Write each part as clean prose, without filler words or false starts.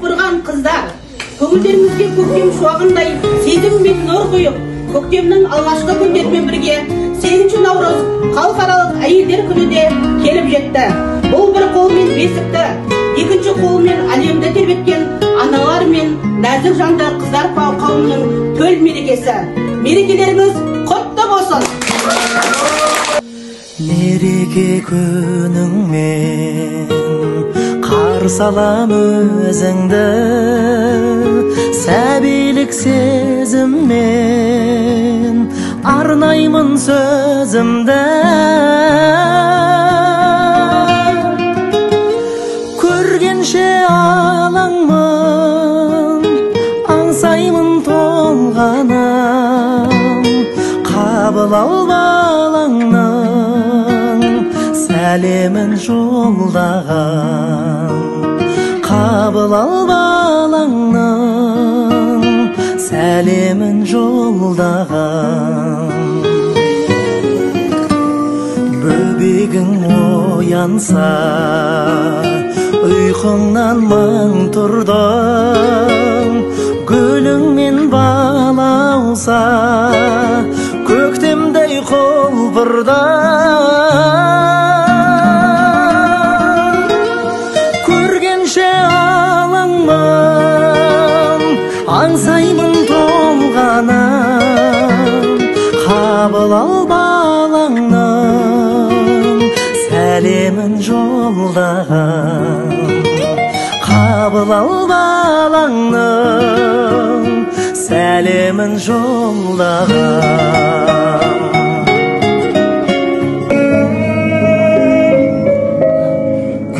Құлпырған қыздар, көңілдеріңізге көктем шуағындай сезім мен нұр құйып, көктемнің алғашқы күндерімен бірге 8 наурыз халықаралық әйелдер күні де келіп жетті. Бұл бір қолмен бесікті, екінші қолмен әлемді тербеткен аналар мен нәзік жанды қыздар қауымының төл мерекесі. Мерекелеріңіз құтты болсын! Мереке күніңмен қарсы алам өзіңді, сәбилік сезіммен арнаймын сөзімді. Көргенше алаңмын, аңсаймын толғанам, қабыл ал балаңның сәлемін жолдаған, қабыл ал балаңның сәлемін жолдаған. Бөбегің оянса, ұйқыңнан мың тұрдың, гүліңмен балауса, көктемдей құлпырдың. Көргенше алаңмын, аңсаймын толғанам, қабыл ал балаңның сәлемін жолдаған, қабыл ал балаңның сәлемін жолдаған.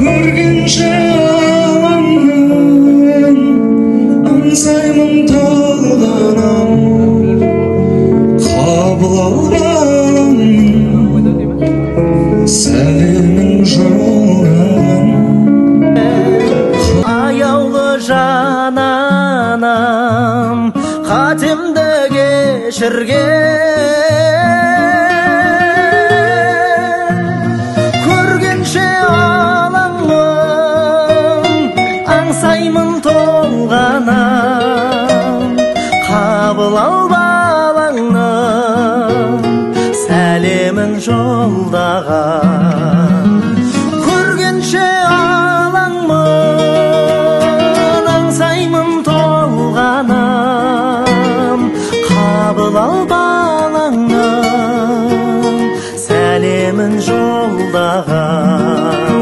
Көргенше алаңмын, аңсаймын толғанам, қабыл ал балаңның сәлемін жолдаған. Аяулы жан анам, қатемді кешірген, көргенше алаңмын, аңсаймын толғанам, қабыл ал балаңның сәлемін жолдаған. Көргенше алаңмын, аңсаймын толғанам, қабыл ал балаңның сәлемін жолдаған,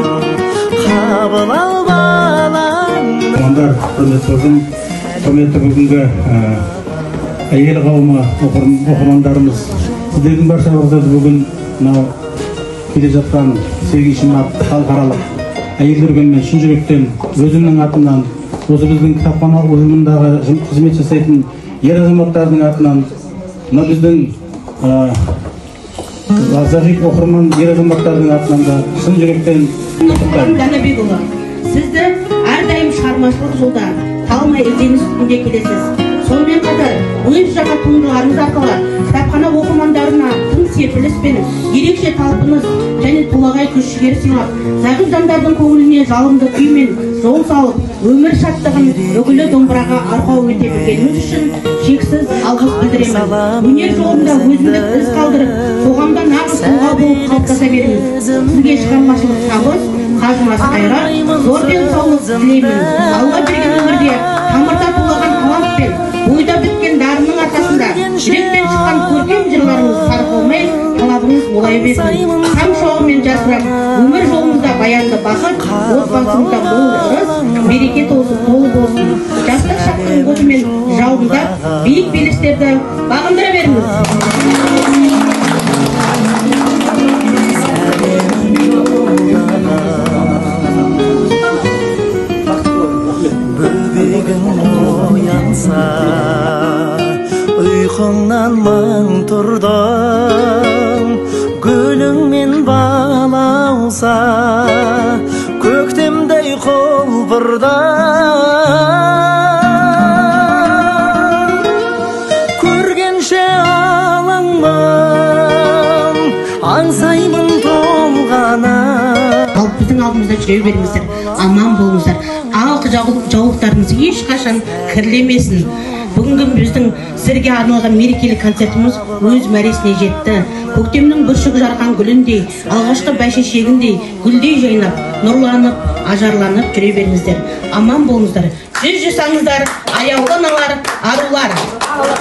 қабыл ал балаңның. Құрметті ұжым, құрметті бүгінгі әйел қауымы, оқырмандарымыз, сіздердің баршаңызды бүгін мынау келе жатқан 8 март халықаралық әйелдер күнімен шын жүректен өзімнің атымнан, осы біздің кітапхана ұжымындағы қызмет жасайтын ер азаматтардың атынан, мына біздің зағип оқырман ер азаматтардың атынан да шын жүректен құттықтаймын. Данабекұлы, сізді әрдайым шығармашылық жолда талмай ізденіс үстінде келесіз. Сонымен қатар өз жаңа туындыларыңыз арқылы кітапхана оқырмандарына тың серпіліс пен ерекше талпыныс және толағай күш жігер сыйлап, зағип жандардың көңіліне жалынды күймен жол салып, өмір шаттығын үгілі домбыраға арқау ете білгеніңіз үшін шексіз алғыс білдіремін. Өнер жолында өзіндік із қалдырып, қоғамда нағыз тұлға болып қалыптаса беріңіз. Сізге шығармашылық табыс, қажымас қайрат, зор денсаулық тілеймін. Алла берген өмірде тамырда тулаған талант пен бойда біткен дарынның арқасында жүректен шыққан көркем жырларыңыз сарқылмай, талабыңыз молая берсін. Таң шуағымен жарқырап, өмір жолыңызда баянды бақыт, отбасыңызда мол ырыс, береке толы болсын. Жастық шақтың отымен жалындап, биік белестерді бағындыра беріңіз. Бөбегің оянса, ұйқыңнан мың тұрдың, гүліңмен балауса, көктемдей құлпырдың. Көргенше алаңмын, аңсаймын толғанам. Ал біздің алдымызда жүре беріңіздер, аман болыңыздар. Ақ Ақ жаулықтарыңыз ешқашан кірлемесін. Бүгінгі біздің сіздерге арналған мерекелік концертіміз өз мәресіне жетті. Көктемнің бүршік жарған гүліндей, алғашқы бәйшешегіндей гүлдей жайнап, нұрланып, ажарланып жүре беріңіздер. Аман болыңыздар. Жүз жасаңыздар, аяулы аналар, арулар.